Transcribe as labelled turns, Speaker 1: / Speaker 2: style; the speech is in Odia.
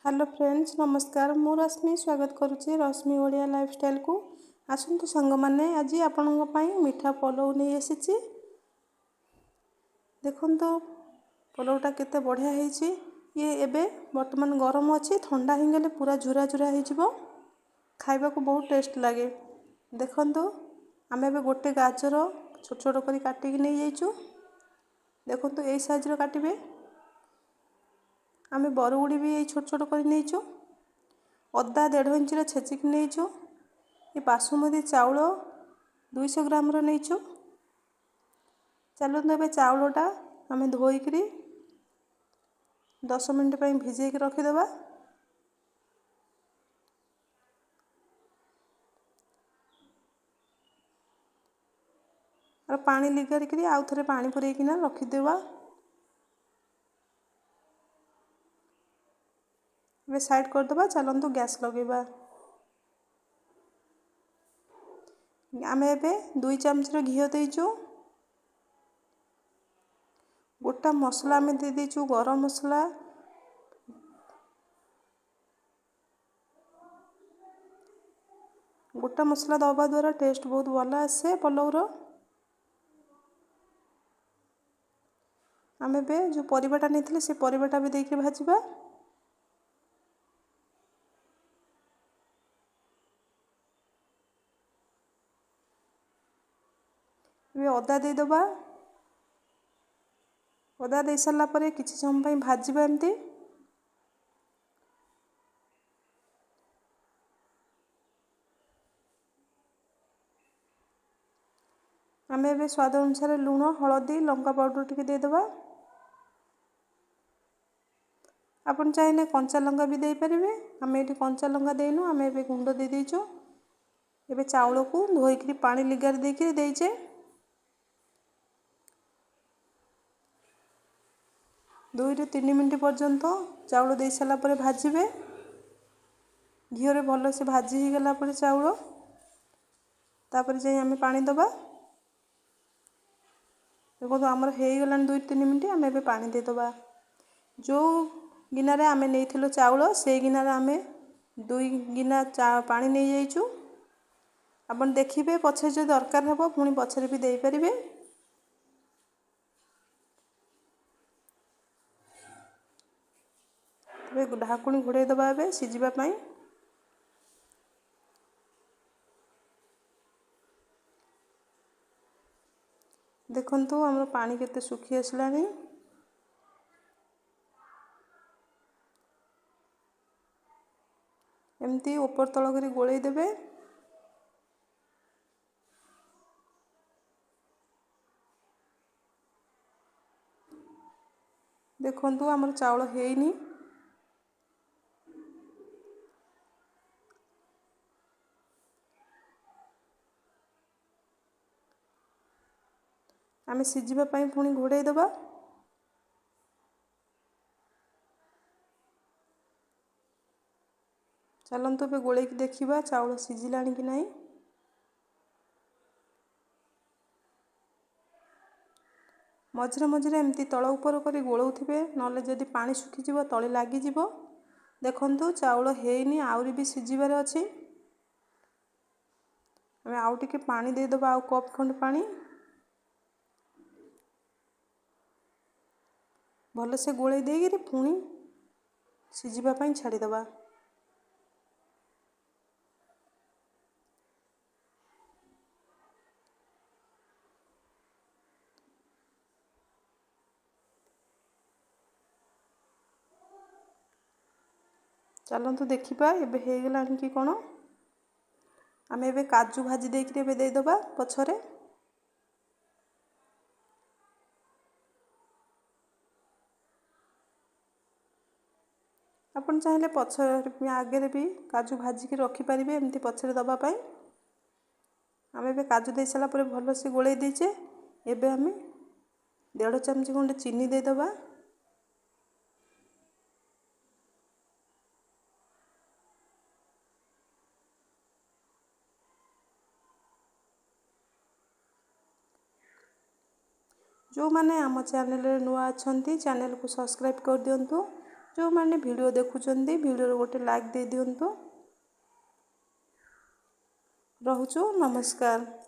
Speaker 1: ହ୍ୟାଲୋ ଫ୍ରେଣ୍ଡସ୍, ନମସ୍କାର। ମୁଁ ରଶ୍ମି, ସ୍ୱାଗତ କରୁଛି ରଶ୍ମି ଓଡ଼ିଆ ଲାଇଫଷ୍ଟାଇଲକୁ। ଆସନ୍ତୁ ସାଙ୍ଗମାନେ, ଆଜି ଆପଣଙ୍କ ପାଇଁ ମିଠା ପଲଉ ନେଇ ଆସିଛି। ଦେଖନ୍ତୁ, ପଲଉଟା କେତେ ବଢ଼ିଆ ହେଇଛି। ଇଏ ଏବେ ବର୍ତ୍ତମାନ ଗରମ ଅଛି, ଥଣ୍ଡା ହେଇଗଲେ ପୁରା ଝୁରା ଝୁରା ହେଇଯିବ। ଖାଇବାକୁ ବହୁତ ଟେଷ୍ଟ ଲାଗେ। ଦେଖନ୍ତୁ, ଆମେ ଏବେ ଗୋଟେ ଗାଜର ଛୋଟ ଛୋଟ କରି କାଟିକି ନେଇଯାଇଛୁ। ଦେଖନ୍ତୁ, ଏଇ ସାଇଜ୍ର କାଟିବେ। ଆମେ ବରଗୁଡ଼ି ବି ଏଇ ଛୋଟ ଛୋଟ କରି ନେଇଛୁ। ଅଦା 1.5 ଇଞ୍ଚର ଛେଚିକି ନେଇଛୁ। ଏ ବାସୁମତୀ ଚାଉଳ 200 ଗ୍ରାମର ନେଇଛୁ। ଚାଲନ୍ତୁ, ଏବେ ଚାଉଳଟା ଆମେ ଧୋଇକିରି 10 ମିନିଟ୍ ପାଇଁ ଭିଜେଇକି ରଖିଦେବା। ଆଉ ପାଣି ଲିଗାରିକିରି ଆଉ ଥରେ ପାଣି ପୂରେଇକିନା ରଖିଦେବା। ଏବେ ସାଇଡ଼୍ କରିଦେବା। ଚାଲନ୍ତୁ, ଗ୍ୟାସ୍ ଲଗାଇବା। ଆମେ ଏବେ 2 ଚାମଚର ଘିଅ ଦେଇଛୁ। ଗୋଟା ମସଲା ଆମେ ଦେଇଦେଇଛୁ, ଗରମ ମସଲା, ଗୋଟା ମସଲା ଦେବା ଦ୍ୱାରା ଟେଷ୍ଟ ବହୁତ ଭଲ ଆସେ ପଲଉର। ଆମେ ଏବେ ଯେଉଁ ପରିବାଟା ନେଇଥିଲେ, ସେ ପରିବାଟା ବି ଦେଇକି ଭାଜିବା। ଏବେ ଅଦା ଦେଇଦେବା। ଅଦା ଦେଇସାରିଲା ପରେ କିଛି ସମୟ ପାଇଁ ଭାଜିବା ଏମିତି। ଆମେ ଏବେ ସ୍ୱାଦ ଅନୁସାରେ ଲୁଣ, ହଳଦୀ, ଲଙ୍କା ପାଉଡ଼ର ଟିକେ ଦେଇଦେବା। ଆପଣ ଚାହିଁଲେ କଞ୍ଚା ଲଙ୍କା ବି ଦେଇପାରିବେ। ଆମେ ଏଠି କଞ୍ଚା ଲଙ୍କା ଦେଇନୁ, ଆମେ ଏବେ ଗୁଣ୍ଡ ଦେଇଦେଇଛୁ। ଏବେ ଚାଉଳକୁ ଧୋଇକିରି ପାଣି ଲିଗାରି ଦେଇକିରି ଦେଇଛେ। 2ରୁ 3 ମିନିଟ୍ ପର୍ଯ୍ୟନ୍ତ ଚାଉଳ ଦେଇ ସାରିଲା ପରେ ଭାଜିବେ। ଘିଅରେ ଭଲସେ ଭାଜି ହେଇଗଲା ପରେ ଚାଉଳ, ତାପରେ ଯାଇ ଆମେ ପାଣି ଦେବା। ଦେଖନ୍ତୁ, ଆମର ହେଇଗଲାଣି 2-3 ମିନିଟ୍। ଆମେ ଏବେ ପାଣି ଦେଇଦେବା। ଯେଉଁ ଗିନାରେ ଆମେ ନେଇଥିଲୁ ଚାଉଳ, ସେଇ ଗିନାରେ ଆମେ 2 ଗିନା ପାଣି ନେଇଯାଇଛୁ। ଆପଣ ଦେଖିବେ, ପଛରେ ଯଦି ଦରକାର ହେବ ପୁଣି ପଛରେ ବି ଦେଇପାରିବେ। ଏବେ ଢାଙ୍କୁଣୀ ଘୋଡ଼େଇ ଦେବା ଏବେ ସିଝିବା ପାଇଁ। ଦେଖନ୍ତୁ, ଆମର ପାଣି କେତେ ଶୁଖି ଆସିଲାଣି। ଏମିତି ଉପର ତଳ କରି ଗୋଳେଇ ଦେବେ। ଦେଖନ୍ତୁ, ଆମର ଚାଉଳ ହେଇନି। ଆମେ ସିଝିବା ପାଇଁ ପୁଣି ଘୋଡ଼େଇ ଦେବା। ଚାଲନ୍ତୁ, ଏବେ ଗୋଳେଇକି ଦେଖିବା ଚାଉଳ ସିଝିଲାଣି କି ନାହିଁ। ମଝିରେ ମଝିରେ ଏମିତି ତଳ ଉପର କରି ଗୋଳଉଥିବେ, ନହେଲେ ଯଦି ପାଣି ଶୁଖିଯିବ ତଳେ ଲାଗିଯିବ। ଦେଖନ୍ତୁ, ଚାଉଳ ହେଇନି, ଆହୁରି ବି ସିଝିବାର ଅଛି। ଆମେ ଆଉ ଟିକେ ପାଣି ଦେଇଦେବା, ଆଉ କପ୍ ଖଣ୍ଡେ ପାଣି। ଭଲସେ ଗୋଳେଇ ଦେଇକିରି ପୁଣି ସିଝିବା ପାଇଁ ଛାଡ଼ିଦେବା। ଚାଲନ୍ତୁ ଦେଖିବା ଏବେ ହେଇଗଲାଣି କି କ'ଣ। ଆମେ ଏବେ କାଜୁ ଭାଜି ଦେଇକିରି ଏବେ ଦେଇଦେବା ପଛରେ। ଆପଣ ଚାହିଁଲେ ପଛରେ, ଆଗରେ ବି କାଜୁ ଭାଜିକି ରଖିପାରିବେ ଏମିତି ପଛରେ ଦେବା ପାଇଁ। ଆମେ ଏବେ କାଜୁ ଦେଇ ସାରିଲା ପରେ ଭଲସେ ଗୋଳେଇ ଦେଇଛେ। ଏବେ ଆମେ 1.5 ଚାମଚ ଖଣ୍ଡେ ଚିନି ଦେଇଦେବା। ଯେଉଁମାନେ ଆମ ଚ୍ୟାନେଲରେ ନୂଆ ଅଛନ୍ତି, ଚ୍ୟାନେଲକୁ ସବସ୍କ୍ରାଇବ୍ କରିଦିଅନ୍ତୁ। ଯେଉଁମାନେ ଭିଡ଼ିଓ ଦେଖୁଛନ୍ତି, ଭିଡ଼ିଓରେ ଗୋଟେ ଲାଇକ୍ ଦେଇଦିଅନ୍ତୁ। ରହୁଛୁ, ନମସ୍କାର।